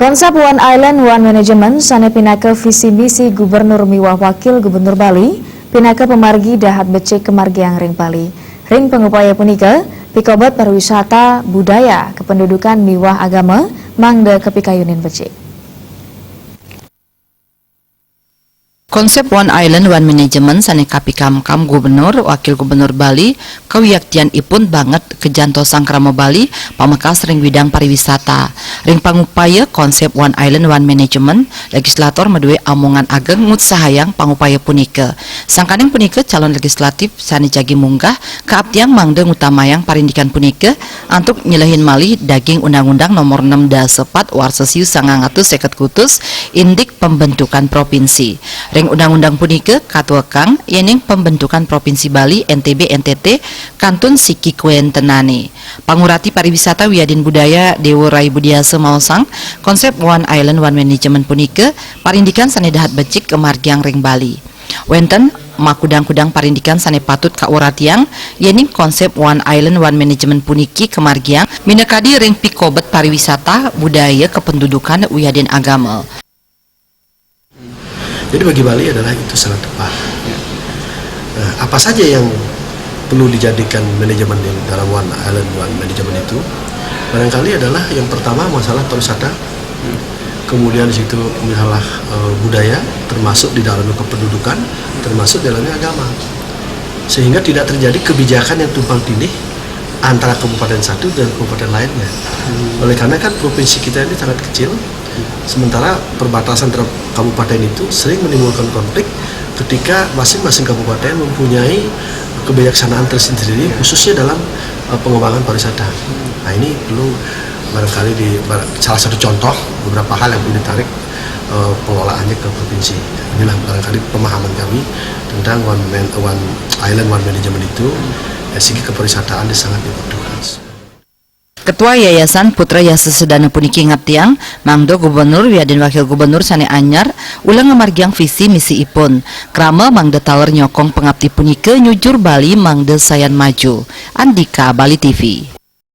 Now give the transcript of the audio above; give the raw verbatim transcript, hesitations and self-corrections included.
Konsep One Island One Management sané pinaka visi misi Gubernur miwah Wakil Gubernur Bali, pinaka pamargi dahat becik kamargiang ring Bali. Ring pangupaya punika, pikobet pariwisata, budaya, kependudukan miwah agama, mangda kapikayunin becik. Konsep One Island One Management sané kapikamkam Gubernur, Wakil Gubernur Bali, kawiaktianipun banget kajantosang krama Bali, pamekas ring widang pariwisata. Ring pangupaya konsep One Island One Management, legislator madué amongan ageng ngutsahayang pangupaya punika. Sangkaning punika, calon legislatif sané jagi munggah kaaptiang mangda ngutamayang parindikan punika antuk nyelehin malih daging Undang-Undang Nomor enam dasa pat warsa siu sangang atus seket kutus indik pembentukan provinsi. Ring undang-undang punika katuekang yéning pembentukan Provinsi Bali, N T B, N T T kantun siki kawéntenané. Pangurati Pariwisata wiadin Budaya Déwa Rai Budiasa maosang, konsep One Island One Management punika parindikan sané dahat becik kamargiang ring Bali. Wénten makudang-kudang parindikan sané patut kauratiang, yéning konsep One Island One Management puniki kamargiang minakadi ring pikobet pariwisata, budaya, kependudukan, wiadin agama. Jadi bagi Bali adalah itu sangat tepat. Nah, apa saja yang perlu dijadikan manajemen di dalam One Island One Management itu? Barangkali adalah yang pertama masalah pariwisata, kemudian di situ masalah eh, budaya, termasuk di dalamnya kependudukan, termasuk di dalamnya agama, sehingga tidak terjadi kebijakan yang tumpang tindih antara kabupaten satu dan kabupaten lainnya. Oleh karena kan provinsi kita ini sangat kecil, sementara perbatasan terhadap kabupaten itu sering menimbulkan konflik ketika masing-masing kabupaten mempunyai kebijaksanaan tersendiri, khususnya dalam eh, pengembangan pariwisata. Nah, ini perlu barangkali di bar- salah satu contoh beberapa hal yang perlu ditarik eh, pengelolaannya ke provinsi. Inilah barangkali pemahaman kami tentang one man, one island, one management itu, eh, segi kepariwisataan dia sangat dibutuhkan. Ketua Yayasan Putra Yasa Sedana puniki ngaptiang, mangda gubernur wiadin wakil gubernur sané anyar ulah ngamargiang visi misi ipun. Krama mangda taler nyokong pangapti punika nyujur Bali mangda sayan maju. Andika, Bali T V.